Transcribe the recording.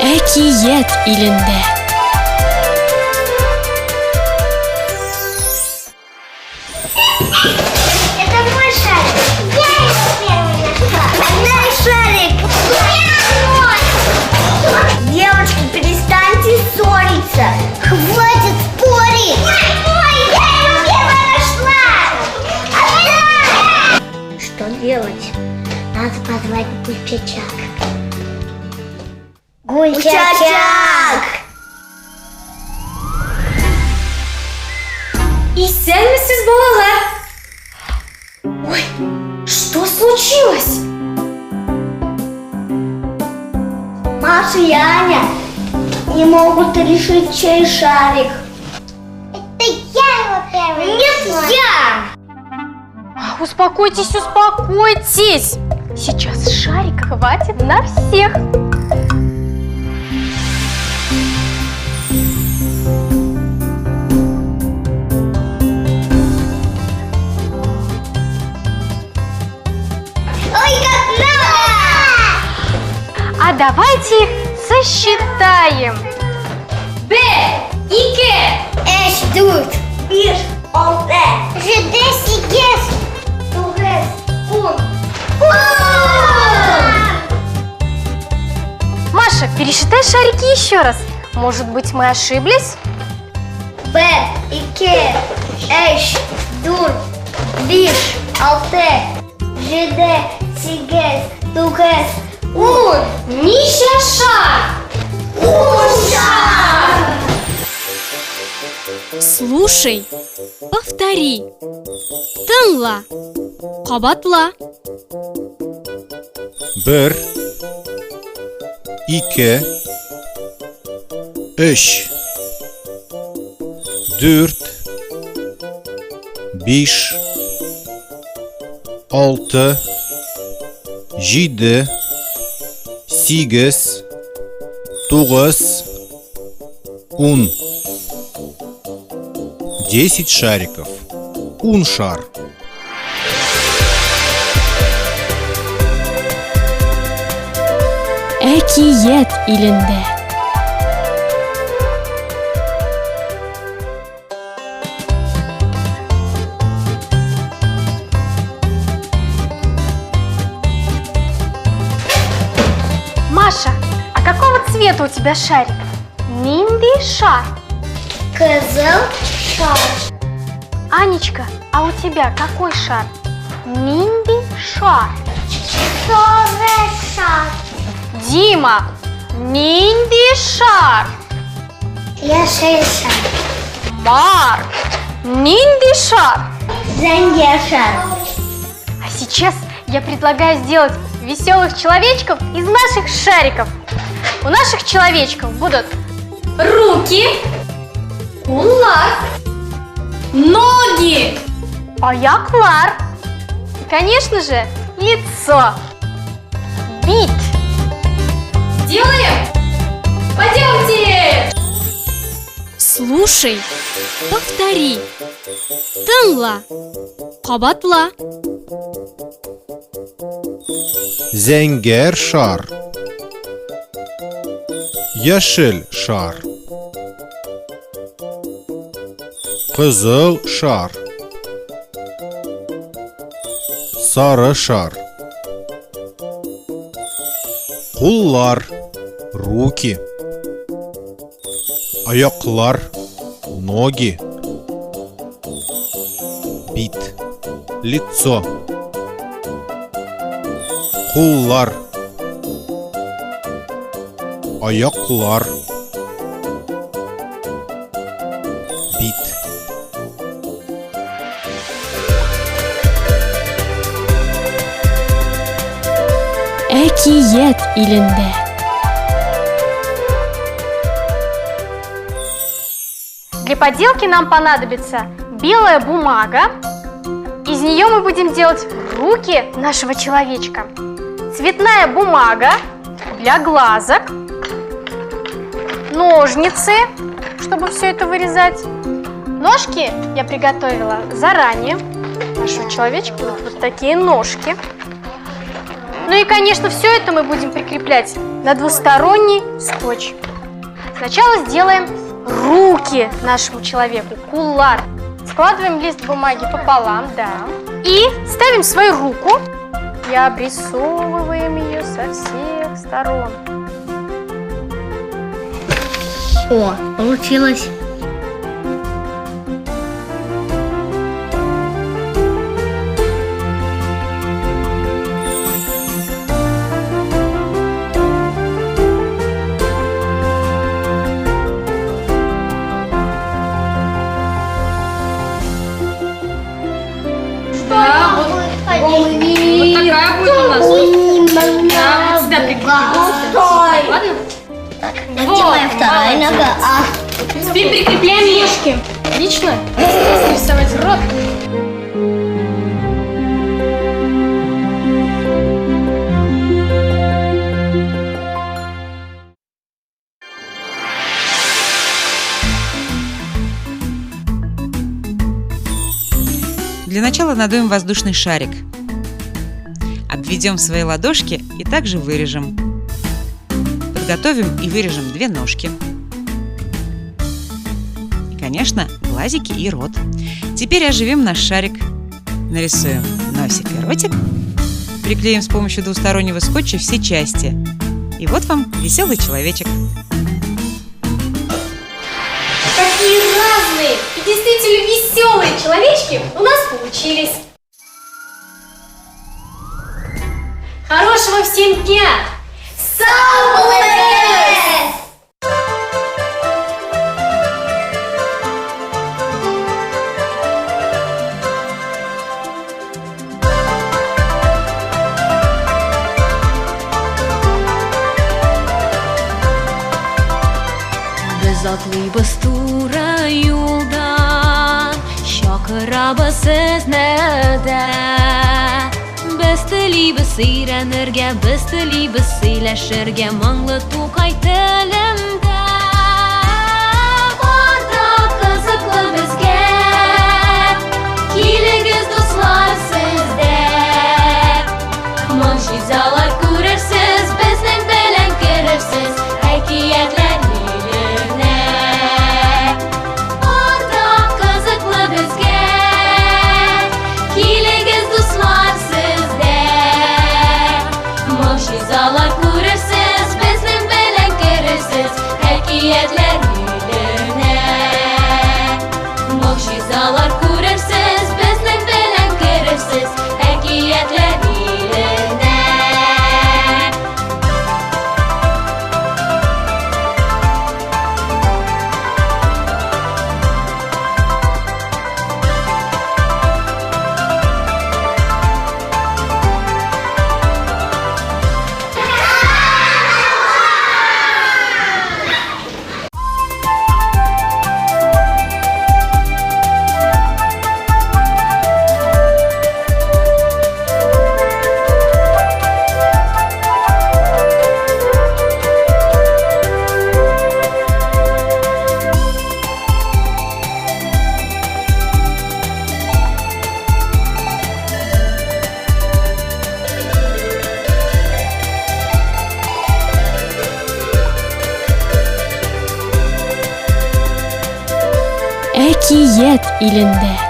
Әкият илендә. Это мой шарик. Я его первый нашла. Дай шарик. Я мой. Девочки, перестаньте ссориться. Хватит спорить. Мой, я его первая нашла. Отдай. Что делать? Надо позвать Гульчачак. Гульчачак! Исәнмесез, балалар! Ой, что случилось? Маша и Аня не могут решить, чей шарик. Это я его первый. Нет, я! Ах, успокойтесь, успокойтесь! Сейчас шарика хватит на всех. Ой, как много! А давайте их сосчитаем. Бер, ике, Өч, дүрт, биш, алты, җиде, сигез, тугыз, ун. Ун! Маша, пересчитай шарики еще раз. Может быть, мы ошиблись? Бер, ике, өч, дүрт, биш, алты, җиде, сигез, тугыз, ун. Ничә шар! Ун шар! Слушай, повтори. Тыңла, кабатла. Бер, ике, өч, дүрт, биш, алты, җиде, сигез, тугыз, ун. 10 шариков. Ун шар. Әкият илендә. Маша, а какого цвета у тебя шарик? Нинди шар. Кызыл шар. Анечка, а у тебя какой шар? Нинди шар. Сары шар. Дима, нинди шар. Яшел шар. Марк, нинди шар. Зәңгәр шар. А сейчас я предлагаю сделать веселых человечков из наших шариков. У наших человечков будут руки, куллар, ноги, аяклар и, конечно же, лицо. Бит. Делаем? Пойдемте! Слушай, повтори. Тыңла, кабатла. Зәңгәр шар. Яшел шар. Кызыл шар. Сары шар. Куллар, руки. Аяклар, ноги. Бит, лицо. Куллар. Аяклар. Бит. Әкият илендә. Для поделки нам понадобится белая бумага. Из нее мы будем делать руки нашего человечка. Цветная бумага для глазок. Ножницы, чтобы все это вырезать. Ножки я приготовила заранее. Нашему человечку будут вот такие ножки. Ну и, конечно, все это мы будем прикреплять на двусторонний скотч. Сначала сделаем руки нашему человеку, кулар. Складываем лист бумаги пополам, да. И ставим свою руку и обрисовываем ее со всех сторон. О, получилось. Да, вот, вот такая будет у нас. Да, вот сюда прикрепим. Ладно? А где моя вторая нога? А. Теперь прикрепляем ножки. Отлично. Осталось рисовать рот. Для начала надуем воздушный шарик. Обведем свои ладошки и также вырежем. Подготовим и вырежем две ножки. И, конечно, глазики и рот. Теперь оживим наш шарик. Нарисуем носик и ротик. Приклеим с помощью двустороннего скотча все части. И вот вам веселый человечек. Какие разные и действительно веселые человечки у нас получились. Хорошего всем дня! Сау! Без атлыйбыз туры юлдан, Чакырабыз сезне дә. Без телибез өйрәнергә, без телибез сөйләшергә моңлы Тукай телендә. Бар да кызыклы безгә, килегез, дуслар, сез дә. Могҗизалар күрерсез, безнең белән керерсез әкиятләр иленә. Бар да кызыклы безгә, килегез, дуслар, сез дә. Могҗизалар күрерсез, безнең белән керерсез әкиятләр иленә. Могҗизалар күрерсез, безнең белән керерсез әкиятләр иленә. Әкият илендә.